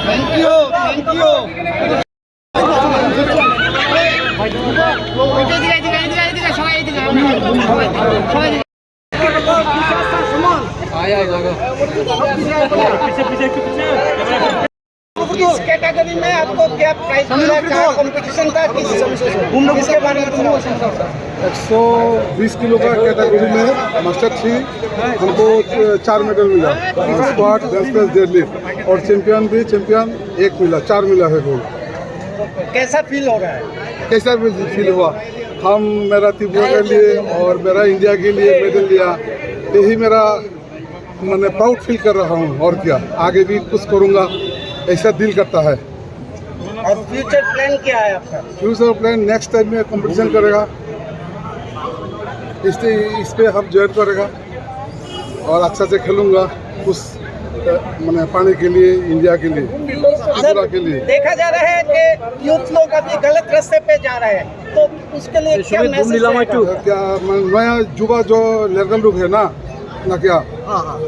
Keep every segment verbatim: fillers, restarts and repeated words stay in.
Thank you, thank you. इस कैटेगरी में आपको क्या प्राइस मिला, क्या कंपटीशन था, किस, इसके बारे में थोड़ा। एक सौ बीस किलो का कैटेगरी में मास्टर थ्री हमको, अ, चार मेडल मिला। स्क्वाट, बेंच प्रेस, डेडलिफ्ट और चैंपियन भी, चैंपियन एक मिला, चार मिला है गोल्ड। कैसा फील हो रहा है? कैसा भी फील हुआ? हम, मेरा त्रिपुरा के लिए और मेरा इंडिया के लिए मेडल लिया, यही मेरा, मैंने प्राउड फील कर रहा हूँ। और क्या, आगे भी कुछ करूँगा, ऐसा दिल करता है। और फ्यूचर प्लान क्या है आपका? फ्यूचर प्लान, नेक्स्ट टाइम में कंपटीशन करेगा, इस, इस पे हम ज्वाइन करेगा। और अच्छा से खेलूंगा उस, अ, मैंने पाने के लिए, इंडिया के लिए, त्रिपुरा के लिए। देखा जा रहा है कि यूथ लोग अभी गलत रास्ते पे जा रहे हैं, तो उसके लिए क्या मैसेज रहेगा? क्या, मैं, नया युवा जो लड़का लोग है ना, ना क्या? हाँ, हाँ।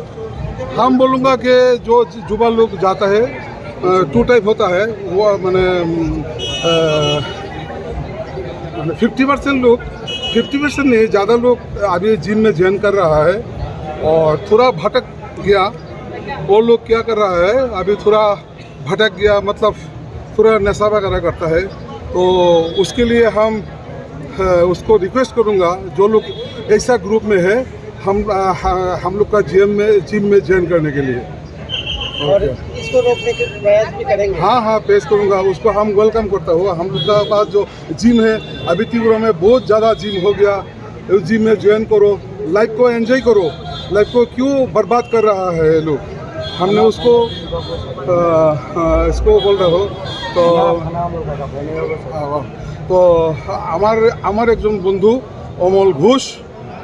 हम बोलूँगा कि जो युवा लोग जाता है, अ, टू टाइप होता है, वो मैंने, अ, फिफ्टी परसेंट लोग, फिफ्टी परसेंट नहीं, ज़्यादा लोग अभी जिम में ज्वाइन कर रहा है और थोड़ा भटक गया। वो लोग क्या कर रहा है, अभी थोड़ा भटक गया, मतलब थोड़ा नशा वगैरह करता है, तो उसके लिए हम, अ, उसको रिक्वेस्ट करूँगा, जो लोग ऐसा ग्रुप में है, हम, अ, ह-, हम लोग का जिम में, जिम में ज्वाइन करने के लिए। और ओके। इसको रोकने के प्रयास भी करेंगे। हाँ, हाँ, पेश करूँगा, उसको हम वेलकम करता हूँ। हम लोग का पास जो जिम है, अभी त्रिपुरा में बहुत ज़्यादा जिम हो गया, जिम में ज्वाइन करो, लाइफ को एंजॉय करो, लाइफ को क्यों बर्बाद कर रहा है ये लोग। हमने उसको, अ, अ, इसको बोल रहा हो, तो, अ, तो আমার, আমার একজন বন্ধু অমল ঘোষ,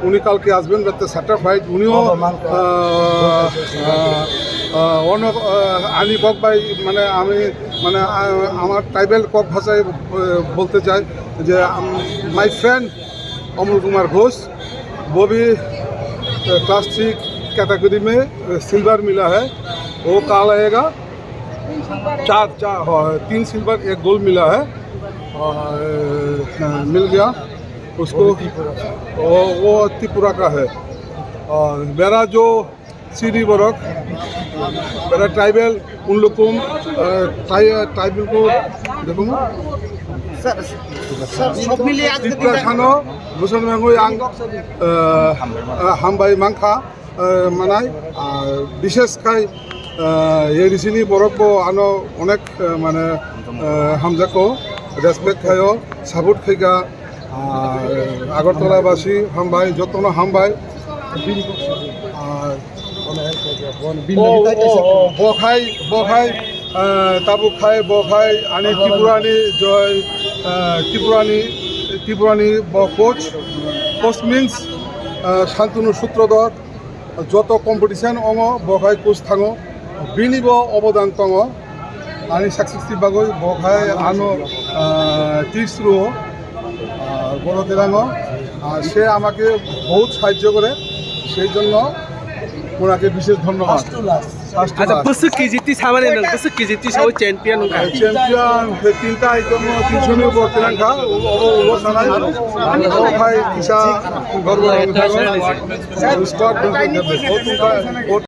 উনি কালকে আসবেন, রাত্রে সাতটা ফ্লাইট। উনিও, আহ, আহ, আহ, অনেক, আহ, আনি বক ভাই, মানে, আমি, মানে, আহ, আমার ট্রাইবাল কক ভাষায়, আহ, বলতে চাই যে, আম, my friend অমল কুমার ঘোষ, वो भी, अ, क्लास थ्री कैटेगरी में, अ, सिल्वर मिला है। वो कल आएगा। चार, चार, हाँ, तीन सिल्वर, एक गोल्ड मिला है। और, अ, मिल गया उसको। वो, वो त्रिपुरा का है। और मेरा जो सीढ़ी बरक, मेरा ट्राइबल, उन लोग को, अ, ट्राइ-, ट्राइबल को देखो। স্যার, স্যার, সব মিলিয়ে আজকে দিনটা তিপ্রা সানো, মুসলমান, আহ, আহ, হামবাই মাংখা, আহ, মানাই, আর বিশেষ খাই, আহ, এডিসিনি বরকবো আনো অনেক, আহ, মানে, আহ, হামজাকো, রেসপেক্ট খাইও, সাপোর্ট খাইগা, আর আগরতলাবাসী হামবাই, যতনো হামবাই, আর ও, ও, ও, বখাই, বখাই, আহ, তাবু খাই, বখাই, আনি ত্রিপুরানি জয়, আহ, ত্রিপুরানি, ত্রিপুরানি ব কোচ, কোচ মিন্স, আহ, শান্তনু সূত্রধর, যত কম্পিটিশন অঙ্গ বখাই কোচ থাঙো, বিনিব অবদান তঙো। Ani success ni bagwi bo khai ano, ah, tips rwo, ah, bono derang o, ah, সে আমাকে বহুত সাহায্য করে, সেই জন্য ওনাকে বিশেষ ধন্যবাদ। First to last. আচ্ছা, bwswk K G twi samani nwng, bwswk K G twi sawi champion wngkha? Champion hwnkhe tinta item o tinsho ni upor tinangkha, o, o, o sanai, o khai kisa gorbo wngkha, squad wngkha, o tungkha, o